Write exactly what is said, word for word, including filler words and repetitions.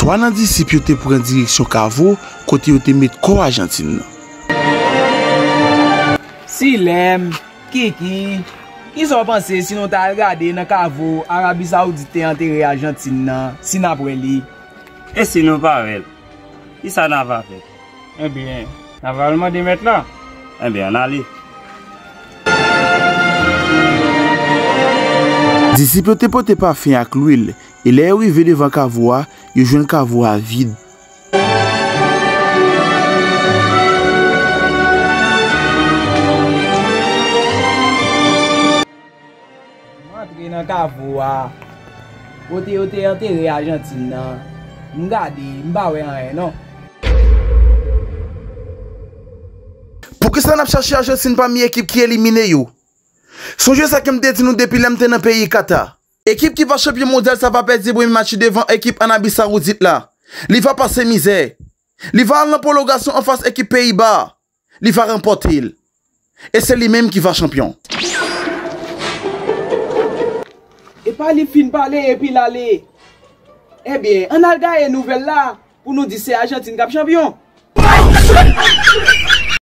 Twa nan disip yo te pran direksyon kavo kote yo te met kò Ajantin nan. Silèm, Kiki, kisa w panse si nou t al gade nan kavo Arabi Sawoudit te antere Ajantin nan, si n ap wè li? E si nou pa wè l, kisa n ava fè? Ebyen, n ava al mande mèt la. Ebyen, ann ale. Disip yo te pote pafen ak lwil, e lè yo rive devan kavo a, yo jwenn kavo a vid. M antre nan kavo a, kote yo te antere Ajantin nan. M gade, m pa wè anyen non. Poukisa n ap chache Ajantin pami ekip ki elimine yo? Sonje sa ke m te di nou depi lè m te nan peyi Kata. Ekip ki va chanpyon mondyal sa va pèdi premye match li devan ekip Arabi Sawoudit la. Li va pase mizè. Li va al nan pwolongasyon anfas ekip Peyiba. Li va ranpòte l. E se li menm ki va chanpyon. Epa li fin pale epi l ale. Ebyen, ann al gaye nouvèl la pou nou di se Ajantin k ap chanpyon.